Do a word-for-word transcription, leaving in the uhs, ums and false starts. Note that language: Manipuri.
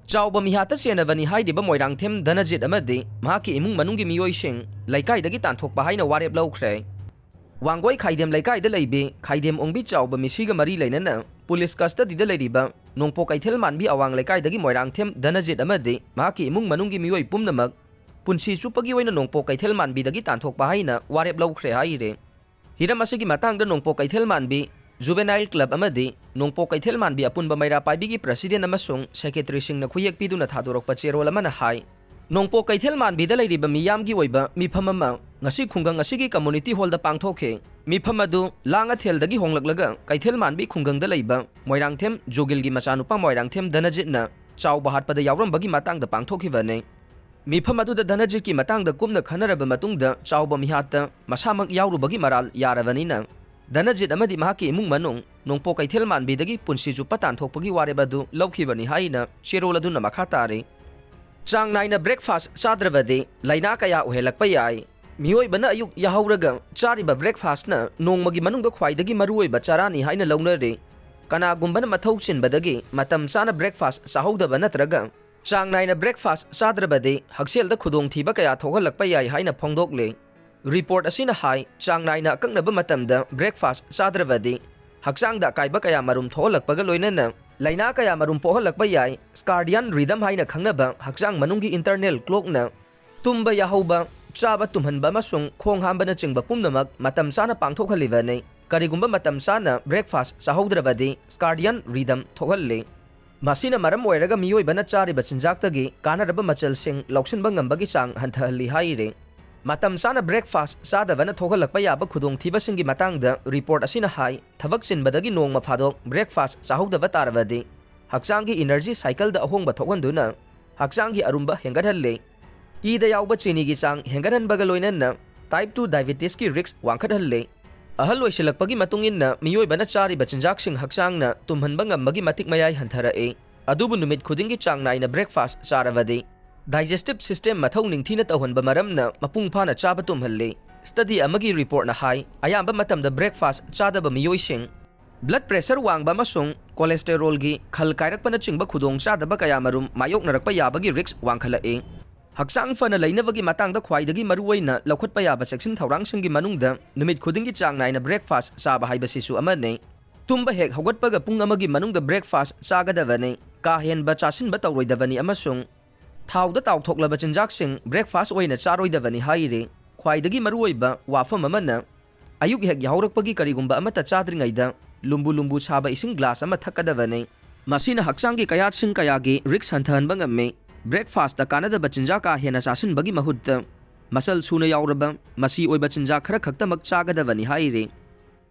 ꯆꯥꯎꯕ ꯃꯤꯍꯥꯠꯇ ꯆꯦꯟꯅꯕꯅꯤ ꯍꯥꯏꯔꯤꯕ ꯃꯣꯏꯔꯥꯡꯊꯦꯝ ꯙꯅꯖꯤꯠ ꯑꯃꯗꯤ ꯃꯍꯥꯛꯀꯤ ꯏꯃꯨꯡ ꯃꯅꯨꯡꯒꯤ ꯃꯤꯑꯣꯏꯁꯤꯡ ꯂꯩꯀꯥꯏꯗꯒꯤ ꯇꯥꯟꯊꯣꯛꯄ ꯍꯥꯏꯅ ꯋꯥꯔꯦꯞ ꯂꯧꯈ꯭ꯔꯦ꯫ ꯋꯥꯡꯒꯣꯏ ꯈꯥꯏꯗꯦꯝ ꯂꯩꯀꯥꯏꯗ ꯂꯩꯕꯤ ꯈꯥꯏꯗꯦꯝ ꯑꯣꯡꯕꯤ ꯆꯥꯎꯕ ꯃꯤꯁꯤꯒ ꯃꯔꯤ ꯂꯩꯅꯅ ꯄꯨꯂꯤꯁ ꯀꯁꯇꯗꯤꯗ ꯂꯩꯔꯤꯕ ꯅꯣꯡꯄꯣꯛ ꯀꯩꯊꯦꯜ ꯃꯥꯟꯕꯤ ꯑꯋꯥꯡ ꯂꯩꯀꯥꯏꯗꯒꯤ ꯃꯣꯏꯔꯥꯡꯊꯦꯝ ꯙꯅꯖꯤꯠ ꯑꯃꯗꯤ ꯃꯍꯥꯛꯀꯤ ꯏꯃꯨꯡ ꯃꯅꯨꯡꯒꯤ ꯃꯤꯑꯣꯏ ꯄꯨꯝꯅꯃꯛ ꯄꯨꯟꯁꯤ ꯆꯨꯞꯄꯒꯤ ꯑꯣꯏꯅ ꯅꯣꯡꯄꯣꯛ ꯀꯩꯊꯦꯜ ꯃꯥꯟꯕꯤꯗꯒꯤ ꯇꯥꯟꯊꯣꯛꯄ ꯍꯥꯏꯅ ꯋꯥꯔꯦꯞ ꯂꯧꯈ꯭ꯔꯦ ꯍꯥꯏꯔꯦ꯫ ꯍꯤꯔꯝ ꯑꯁꯤꯒꯤ ꯃꯇꯥꯡꯗ ꯅꯣꯡꯄꯣꯛ ꯀꯩꯊꯦꯜ ꯃꯥꯟꯕꯤ ꯖꯨꯕꯦꯅꯥꯏꯜ ꯀ꯭ꯂꯕ ꯑꯃꯗꯤ ꯅꯣꯡꯄꯣꯛ ꯀꯩꯊꯦꯜ ꯃꯥꯟꯕꯤ ꯑꯄꯨꯟꯕ ꯃꯩꯔꯥ ꯄꯥꯏꯕꯤꯒꯤ ꯄ꯭ꯔꯁꯤꯗꯦꯟ ꯑꯃꯁꯨꯡ ꯁꯦꯀ꯭ꯔꯦꯇꯔꯤꯁꯤꯡꯅ ꯈꯨꯌꯦꯛ ꯄꯤꯗꯨꯅ ꯊꯥꯗꯣꯔꯛꯄ ꯆꯦꯔꯣꯜ ꯑꯃꯅ ꯍꯥꯏ, ꯅꯣꯡꯄꯣꯛ ꯀꯩꯊꯦꯜ ꯃꯥꯟꯕꯤꯗ ꯂꯩꯔꯤꯕ ꯃꯤꯌꯥꯝꯒꯤ ꯑꯣꯏꯕ ꯃꯤꯐꯝ ꯑꯃ ꯉꯁꯤ ꯈꯨꯡꯒꯪ ꯑꯁꯤꯒꯤ ꯀꯝꯃꯨꯅꯤꯇꯤ ꯍꯣꯜꯗ ꯄꯥꯡꯊꯣꯛꯈꯤ꯫ ꯃꯤꯐꯝ ꯑꯗꯨ ꯂꯥꯡ ꯑꯊꯦꯜꯗꯒꯤ ꯍꯣꯡꯂꯛꯂꯒ ꯀꯩꯊꯦꯜ ꯃꯥꯟꯕꯤ ꯈꯨꯡꯒꯪꯗ ꯂꯩꯕ ꯃꯣꯏꯔꯥꯡꯊꯦꯝ ꯖꯨꯒꯤꯜꯒꯤ ꯃꯆꯥꯅꯨꯄꯥ ꯃꯣꯏꯔꯥꯡꯊꯦꯝ ꯙꯅꯖꯤꯠꯅ ꯆꯥꯎꯕ ꯍꯥꯠꯄꯗ ꯌꯥꯎꯔꯝꯕꯒꯤ ꯃꯇꯥꯡꯗ ꯄꯥꯡꯊꯣꯛꯈꯤꯕꯅꯤ꯫ ꯃꯤꯐꯝ ꯑꯗꯨꯗ ꯙꯅꯖꯤꯠꯀꯤ ꯃꯇꯥꯡꯗ ꯀꯨꯞꯅ ꯈꯟꯅꯔꯕ ꯃꯇꯨꯡꯗ ꯆꯥꯎꯕ ꯃꯤꯍꯥꯠꯇ ꯃꯁꯥꯃꯛ ꯌꯥꯎꯔꯨꯕꯒꯤ ꯃꯔꯥꯜ ꯌꯥꯔꯕꯅꯤꯅ ꯙꯅꯖꯤꯠ ꯑꯃꯗꯤ ꯃꯍꯥꯛꯀꯤ ꯏꯃꯨꯡ ꯃꯅꯨꯡ ꯅꯣꯡꯄꯣꯛ ꯀꯩꯊꯦꯜ ꯃꯥꯟꯕꯤꯗꯒꯤ ꯄꯨꯟꯁꯤ ꯆꯨꯞꯄ ꯇꯥꯟꯊꯣꯛꯄꯒꯤ ꯋꯥꯔꯦꯞ ꯑꯗꯨ ꯂꯧꯈꯤꯕꯅꯤ ꯍꯥꯏꯅ ꯆꯦꯔꯣꯜ ꯑꯗꯨꯅ ꯃꯈꯥ ꯇꯥꯔꯤ꯫ ꯆꯥꯡ ꯅꯥꯏꯅ ꯕ꯭ꯔꯦꯛꯐꯥꯁ ꯆꯥꯗ꯭ꯔꯕꯗꯤ ꯂꯥꯏꯅꯥ ꯀꯌꯥ ꯑꯣꯏꯍꯜꯂꯛꯄ ꯌꯥꯏ꯫ ꯃꯤꯑꯣꯏꯕꯅ ꯑꯌꯨꯛ ꯌꯥꯍꯧꯔꯒ ꯆꯥꯔꯤꯕ ꯕ꯭ꯔꯦꯛꯐꯥꯁꯅ ꯅꯣꯡꯃꯒꯤ ꯃꯅꯨꯡꯗ ꯈ꯭ꯋꯥꯏꯗꯒꯤ ꯃꯔꯨꯑꯣꯏꯕ ꯆꯔꯥꯅꯤ ꯍꯥꯏꯅ ꯂꯧꯅꯔꯤ꯫ ꯀꯅꯥꯒꯨꯝꯕꯅ ꯃꯊꯧ ꯆꯤꯟꯕꯗꯒꯤ ꯃꯇꯝ ꯆꯥꯅ ꯕ꯭ꯔꯦꯛꯐꯥꯁ ꯆꯥꯍꯧꯗꯕ ꯅꯠꯇ꯭ꯔꯒ ꯆꯥꯡ ꯅꯥꯏꯅ ꯕ꯭ꯔꯦꯛꯐꯥꯁ ꯆꯥꯗ꯭ꯔꯕꯗꯤ ꯍꯛꯁꯦꯜꯗ ꯈꯨꯗꯣꯡꯊꯤꯕ ꯀꯌꯥ ꯊꯣꯛꯍꯜꯂꯛꯄ ꯌꯥꯏ ꯍꯥꯏꯅ ꯐꯣꯡꯗꯣꯛꯂꯤ꯫ ꯔꯤꯄꯣꯔꯠ ꯑꯁꯤꯅ ꯍꯥꯏ, ꯆꯥꯡ ꯅꯥꯏꯅ ꯑꯀꯛꯅꯕ ꯃꯇꯝꯗ ꯕ꯭ꯔꯦꯛꯐꯥꯁ ꯆꯥꯗ꯭ꯔꯕꯗꯤ ꯍꯛꯆꯥꯡꯗ ꯑꯀꯥꯏꯕ ꯀꯌꯥ ꯃꯔꯨꯝ ꯊꯣꯛꯍꯜꯂꯛꯄꯒ ꯂꯣꯏꯅꯅ ꯂꯥꯏꯅꯥ ꯀꯌꯥ ꯃꯔꯨꯝ ꯄꯣꯛꯍꯜꯂꯛꯄ ꯌꯥꯏ꯫ ꯁ꯭ꯀꯥꯔꯗꯤꯌꯥꯟ ꯔꯤꯗꯝ ꯍꯥꯏꯅ ꯈꯪꯅꯕ ꯍꯛꯆꯥꯡ ꯃꯅꯨꯡꯒꯤ ꯏꯟꯇꯔꯅꯦꯜ ꯀ꯭ꯂꯣꯛꯅ ꯇꯨꯝꯕ ꯌꯥꯍꯧꯕ, ꯆꯥꯕ ꯇꯨꯝꯍꯟꯕ ꯑꯃꯁꯨꯡ ꯈꯣꯡ ꯍꯥꯝꯕꯅꯆꯤꯡꯕ ꯄꯨꯝꯅꯃꯛ ꯃꯇꯝ ꯆꯥꯅ ꯄꯥꯡꯊꯣꯛꯍꯜꯂꯤꯕꯅꯤ꯫ ꯀꯔꯤꯒꯨꯝꯕ ꯃꯇꯝ ꯆꯥꯅ ꯕ꯭ꯔꯦꯛꯐꯥꯁ ꯆꯥꯍꯧꯗ꯭ꯔꯕꯗꯤ ꯁ꯭ꯀꯥꯔꯗꯤꯌꯟ ꯔꯤꯗꯝ ꯊꯣꯛꯍꯜꯂꯤ꯫ ꯃꯁꯤꯅ ꯃꯔꯝ ꯑꯣꯏꯔꯒ ꯃꯤꯑꯣꯏꯕꯅ ꯆꯥꯔꯤꯕ ꯆꯤꯟꯖꯥꯛꯇꯒꯤ ꯀꯥꯟꯅꯔꯕ ꯃꯆꯜꯁꯤꯡ ꯂꯧꯁꯤꯟꯕ ꯉꯝꯕꯒꯤ ꯆꯥꯡ ꯍꯟꯊꯍꯜꯂꯤ ꯍꯥꯏꯔꯤ꯫ ꯃꯇꯝ ꯆꯥꯅ ꯕ꯭ꯔꯦꯛꯐꯥꯁ ꯆꯥꯗꯕꯅ ꯊꯣꯛꯍꯜꯂꯛꯄ ꯌꯥꯕ ꯈꯨꯗꯣꯡꯊꯤꯕꯁꯤꯡꯒꯤ ꯃꯇꯥꯡꯗ ꯔꯤꯄꯣꯔꯠ ꯑꯁꯤꯅ ꯍꯥꯏ, ꯊꯕꯛ ꯆꯤꯟꯕꯗꯒꯤ ꯅꯣꯡꯃ ꯐꯥꯗꯣꯛ ꯕ꯭ꯔꯦꯛꯐꯥꯁ ꯆꯥꯍꯧꯗꯕ ꯇꯥꯔꯕꯗꯤ ꯍꯛꯆꯥꯡꯒꯤ ꯏꯅꯔꯖꯤ ꯁꯥꯏꯀꯜꯗ ꯑꯍꯣꯡꯕ ꯊꯣꯛꯍꯟꯗꯨꯅ ꯍꯛꯆꯥꯡꯒꯤ ꯑꯔꯨꯝꯕ ꯍꯦꯟꯒꯠꯍꯜꯂꯤ꯫ ꯏꯗ ꯌꯥꯎꯕ ꯆꯤꯅꯤꯒꯤ ꯆꯥꯡ ꯍꯦꯟꯒꯠꯍꯟꯕꯒ ꯂꯣꯏꯅꯅ ꯇꯥꯏꯞ ꯇꯨ ꯗꯥꯏꯕꯤꯇꯤꯁꯀꯤ ꯔꯤꯁ꯭ꯛ ꯋꯥꯡꯈꯠꯍꯜꯂꯤ꯫ ꯑꯍꯜ ꯑꯣꯏꯁꯤꯜꯂꯛꯄꯒꯤ ꯃꯇꯨꯡ ꯏꯟꯅ ꯃꯤꯑꯣꯏꯕꯅ ꯆꯥꯔꯤꯕ ꯆꯤꯟꯖꯥꯛꯁꯤꯡ ꯍꯛꯆꯥꯡꯅ ꯇꯨꯝꯍꯟꯕ ꯉꯝꯕꯒꯤ ꯃꯇꯤꯛ ꯃꯌꯥꯏ ꯍꯟꯊꯔꯛꯏ꯫ ꯑꯗꯨꯕꯨ ꯅꯨꯃꯤꯠ ꯈꯨꯗꯤꯡꯒꯤ ꯆꯥꯡ ꯅꯥꯏꯅ ꯕ꯭ꯔꯦꯛꯐꯥꯁ ꯆꯥꯔꯕꯗꯤ ꯗꯥꯏꯖꯦꯁꯇꯤꯚ ꯁꯤꯁꯇꯦꯝ ꯃꯊꯧ ꯅꯤꯡꯊꯤꯅ ꯇꯧꯍꯟꯕ ꯃꯔꯝꯅ ꯃꯄꯨꯡ ꯐꯥꯅ ꯆꯥꯕ ꯇꯨꯝꯍꯜꯂꯤ꯫ ꯁ꯭ꯇꯗꯤ ꯑꯃꯒꯤ ꯔꯤꯄꯣꯔꯠꯅ ꯍꯥꯏ, ꯑꯌꯥꯝꯕ ꯃꯇꯝꯗ ꯕ꯭ꯔꯦꯛꯐꯥꯁ ꯆꯥꯗꯕ ꯃꯤꯑꯣꯏꯁꯤꯡ Blood pressure ꯋꯥꯡꯕ ꯑꯃꯁꯨꯡ cholesterolꯒꯤ ꯈꯜ ꯀꯥꯏꯔꯛꯄꯅꯆꯤꯡꯕ ꯈꯨꯗꯣꯡꯆꯥꯗꯕ ꯀꯌꯥꯃꯔꯨꯝ ꯃꯥꯌꯣꯛꯅꯔꯛꯄ ꯌꯥꯕꯒꯤ risk ꯋꯥꯡꯈꯠꯂꯛꯏ꯫ ꯍꯛꯆꯥꯡ ꯐꯅ ꯂꯩꯅꯕꯒꯤ ꯃꯇꯥꯡꯗ ꯈ꯭ꯋꯥꯏꯗꯒꯤ ꯃꯔꯨꯑꯣꯏꯅ ꯂꯧꯈꯠꯄ ꯌꯥꯕ ꯆꯦꯛꯁꯤꯟ ꯊꯧꯔꯥꯡꯁꯤꯡꯒꯤ ꯃꯅꯨꯡꯗ ꯅꯨꯃꯤꯠ ꯈꯨꯗꯤꯡꯒꯤ ꯆꯥꯡ ꯅꯥꯏꯅ breakfast ꯆꯥꯕ ꯍꯥꯏꯕꯁꯤꯁꯨ ꯑꯃꯅꯤ꯫ ꯇꯨꯝꯕ ꯍꯦꯛ ꯍꯧꯒꯠꯄꯒ ꯄꯨꯡ ꯑꯃꯒꯤ ꯃꯅꯨꯡꯗ breakfast ꯆꯥꯒꯗꯕꯅꯤ꯫ ꯀꯥ ꯍꯦꯟꯕ ꯆꯥꯁꯤꯟꯕ ꯇꯧꯔꯣꯏꯗꯕꯅꯤ ꯑꯃꯁꯨꯡ ꯊꯥꯎꯗ ꯇꯥꯎꯊꯣꯛꯂꯕ ꯆꯤꯟꯖꯥꯛꯁꯤꯡ breakfast ꯑꯣꯏꯅ ꯆꯥꯔꯣꯏꯗꯕꯅꯤ ꯍꯥꯏꯔꯤ꯫ ꯈ꯭ꯋꯥꯏꯗꯒꯤ ꯃꯔꯨꯑꯣꯏꯕ ꯋꯥꯐꯝ ꯑꯃꯅ, ꯑꯌꯨꯛ ꯍꯦꯛ ꯌꯥꯍꯧꯔꯛꯄꯒꯤ ꯀꯔꯤꯒꯨꯝꯕ ꯑꯃꯠꯇ ꯆꯥꯗ꯭ꯔꯤꯉꯩꯗ ꯂꯨꯝꯕꯨ ꯂꯨꯝꯕꯨ ꯁꯥꯕ ꯏꯁꯤꯡ glass ꯑꯃ ꯊꯛꯀꯗꯕꯅꯤ꯫ ꯃꯁꯤꯅ ꯍꯛꯆꯥꯡꯒꯤ ꯀꯌꯥꯠꯁꯤꯡ ꯀꯌꯥꯒꯤ risk ꯍꯟꯊꯍꯟꯕ ꯉꯝꯃꯤ꯫ Breakfastꯇ ꯀꯥꯟꯅꯗꯕ ꯆꯤꯟꯖꯥꯛ ꯀꯥ ꯍꯦꯟꯅ ꯆꯥꯁꯤꯟꯕꯒꯤ ꯃꯍꯨꯠꯇ, ꯃꯆꯜ ꯁꯨꯅ ꯌꯥꯎꯔꯕ ꯃꯆꯤ ꯑꯣꯏꯕ ꯆꯤꯟꯖꯥꯛ ꯈꯔ ꯈꯛꯇꯃꯛ ꯆꯥꯒꯗꯕꯅꯤ ꯍꯥꯏꯔꯤ꯫